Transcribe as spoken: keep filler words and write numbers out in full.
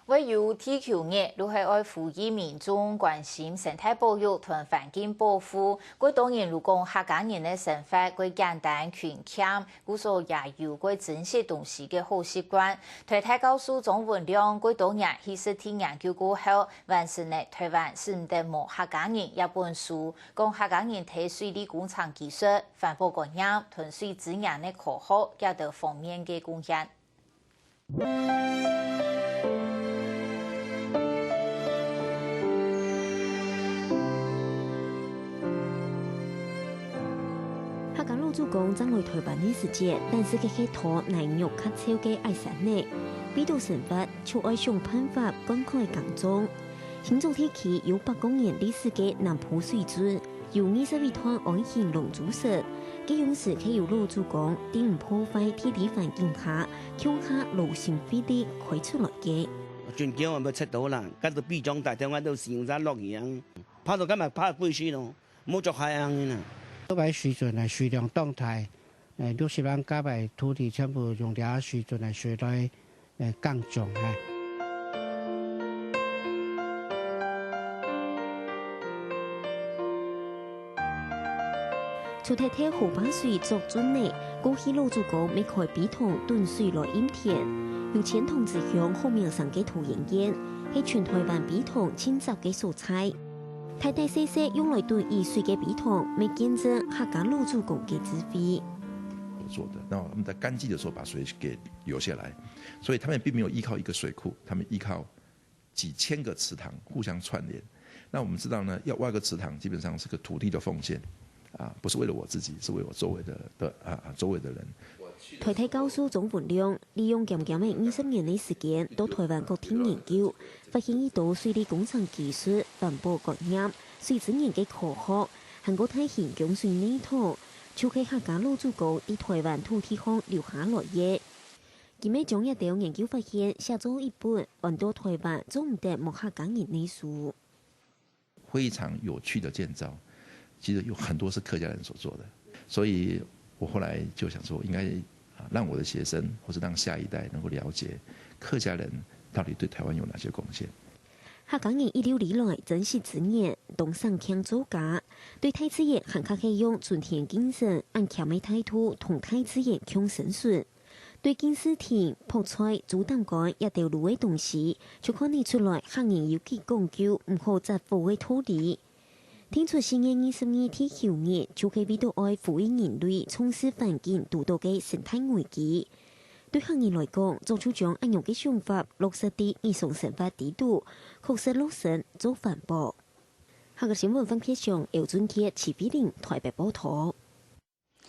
會有地球日，就係愛呼籲民眾關心生態保育同環境保護。過多人就講客家人个生活過簡單勤儉，故所也有過珍惜東西个好習慣。台大教授張文亮過多年去實地研究過後，完成了《台灣使毋得無客家人》這本書，講客家人在水利工程技術、環保觀念同水資源个科學這兜方面个貢獻。 客家老祖公正來台灣个時節，單是个歇到泥肉較臭个矮山仔，為著生活，就愛想辦法灌溉耕種。新竹地區有百公年歷史个南埔水圳， 有二十一段安興龍珠石，該用時係有老祖公在毋破壞地理環境下，共下勞心費力開出來个。準備我們七斗啦，跟著比將大條，我都使用在錄影，拍到今日拍過去咯，無做下樣个啦。這擺水圳个水量當大，誒，六十萬甲个土地全部用這水圳个水來 誒，耕種哈。除忒忒河壩水作圳仔，過去老祖公乜開陂塘囤水來蔭田，有千塘之鄉好名聲个桃園縣，係全台灣陂塘盡集个所在。大大細細用來囤雨水个陂塘，乜見證客家老祖公个智慧。做的。那我們在乾季的時候把水給留下來， 所以他們並沒有依靠一個水庫，他們依靠幾千個池塘互相串聯。那我們知道呢，要挖個池塘，基本上是個土地的奉獻，啊，不是為了我自己，是為我周圍的，的，啊，啊，周圍的人。台大教授張文亮利用短短个二十年个時間，到台灣各地研究，發現已多水利工程技術、環保觀念、水資源个科學，還過大型供水系統，就係客家老祖公在台灣土地項留下來个。 佢乜將這兜研究發現寫做一本安到《台灣做毋得無客家人》个書。非常有趣的建造，其實有很多是客家人所做的，所以我後來就想說，應該，啊，讓我的學生，或是讓下一代能夠了解客家人到底對台灣有哪些貢獻。客家人一路以來珍惜資源，當省儉做家，對大自然還較係用春天精神恁謙个態度同大自然共生存。 對敬字亭、泡菜、豬膽乾這兜滷个東西，就看得出來客人有幾講究毋好摘火个道理。定出四月二十二地球日，就係為著愛呼籲人類重視環境堵到个生態危機。對客人來講，早就將恁樣个想法落實在日常生活底肚，確實落實做環保。客家新聞黃傑雄、姚俊傑、徐碧玲台北報導。